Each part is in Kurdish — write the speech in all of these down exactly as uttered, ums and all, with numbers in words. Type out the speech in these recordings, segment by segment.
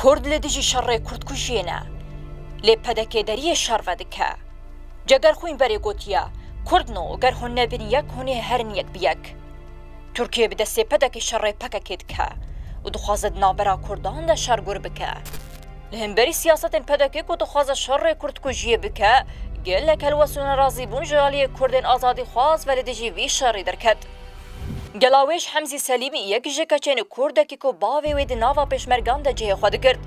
Kurd li dijî şerê kurdkujiyê ne. Lê P D K deriyê şer vedike. Cegerxwîn berê gotiye, Kurdno, ger hûn nebin yek, hûn ê herin yek bi yek. Tirkiye bi destê P D K şerê P K K dike û dixwaze di navbera Kurdan de şer gur bike. Li hemberî siyasetên P D K ku dixwaze şerê kurdkujiyê bike, gelek helwest û nerazîbûn ji aliyê Kurdên azadîxwaz ve li dijî vî şerî derket. Gelawêj Hemzî Selîmî yek ji keçên Kurdekî ku bavê wê di nava pêşmergan de cihê xwe digirt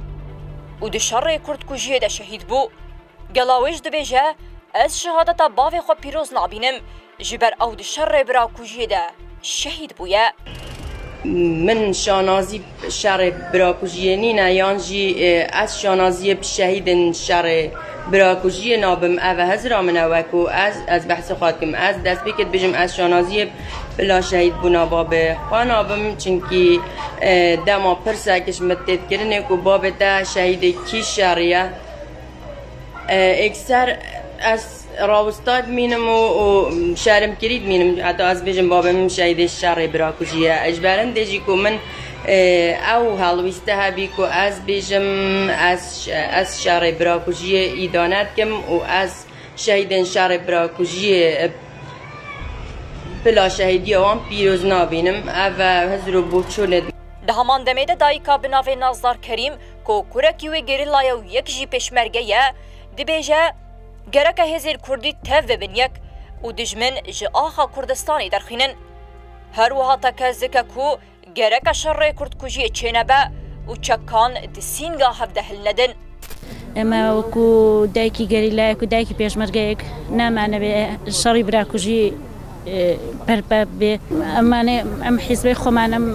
û di şerê kurdkujiyê de şehîd bû. Gelawêj dibêje, Ez şehadeta bavê xwe pîroz nabînim, ji ber ew di şerê birakujiyê de şehîd bûye. Min şanazî şerê birakujiyê nîne, yan jî, e, ez şanaziyê bi şehîdên şerê birakujiyê nabim. Ev e hizra min e, wekû ez, ez behsê xwe dikim. Ez destpêkê dibêjim, ez şanaziyê bila şehîd bûna babê xwe nabim, çimkî, e, dema pirsek ji min tê dikirinê ku babê te şehîdê kî şerî ye? E, êkser ez rawista dimînim û, û şermkirî dimînim. Heta ez bêjim babê min şehîdê şerê birakujî ye. Ji ber hindê jî ku min, e, ew helwîste hebî ku ez bêjim, ez, ez şerê birakujiyê îdane dikim û ez şehîdên şerê birakujiyê, e, bila şehîdiya wan pîroz nabînim. Ev e hizr û boçûn e. Di heman demê de dayika bi navê Nazdar Kerîm ku kurekî wê gerîla ye û yek jî pêşmerge ye, dibêje, Gereke hêzên kurdî tev bibin yek û dijmin ji axa Kurdistanê derxînin. Her wiha tekez dike ku gereke şerê kurdkujiyê çênebe û çekan di sînga hev de hilnedin. ئێمە وەکو دایکی گەریلایەک و دایکی پێشمەرگەیەک نامانەوێ شەڕی براکوژی بەرپا بێ. ئەمانێ ئەم حیزبەی خۆمان، ئەم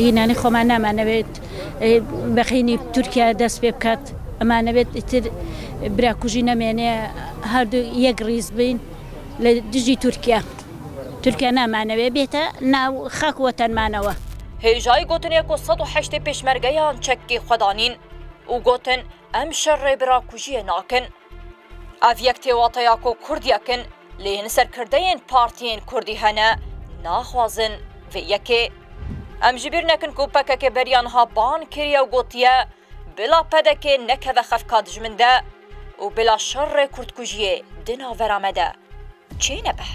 هینانی خۆمان نامانەوێت بەقینی تورکیا دەست پێ بکات. ئەمانەوێت ئیتر براکوژی نەمێنێ، هەردوو یەک ڕیز بین لە دژی تورکیا. تورکیا نامانەوێ بێتە ناو خاک وەتەنمانەوە. Hêjayî gotinê ku sed û heştê pêşmergeyan çekê xwe danîn û gotin, Em şerê birakujiyê nakin. Ev yek tê wateya ku Kurd yek in, lê hin serkirdeyên partiyên Kurdî hene, naxwazin vê yekê. Em ji bîr nekin ku P K K beriya niha ban kiriye û gotiye, Bila P D K nekeve xefka dijmin de û bila şerê kurdkujiyê di navbera me de çênebe.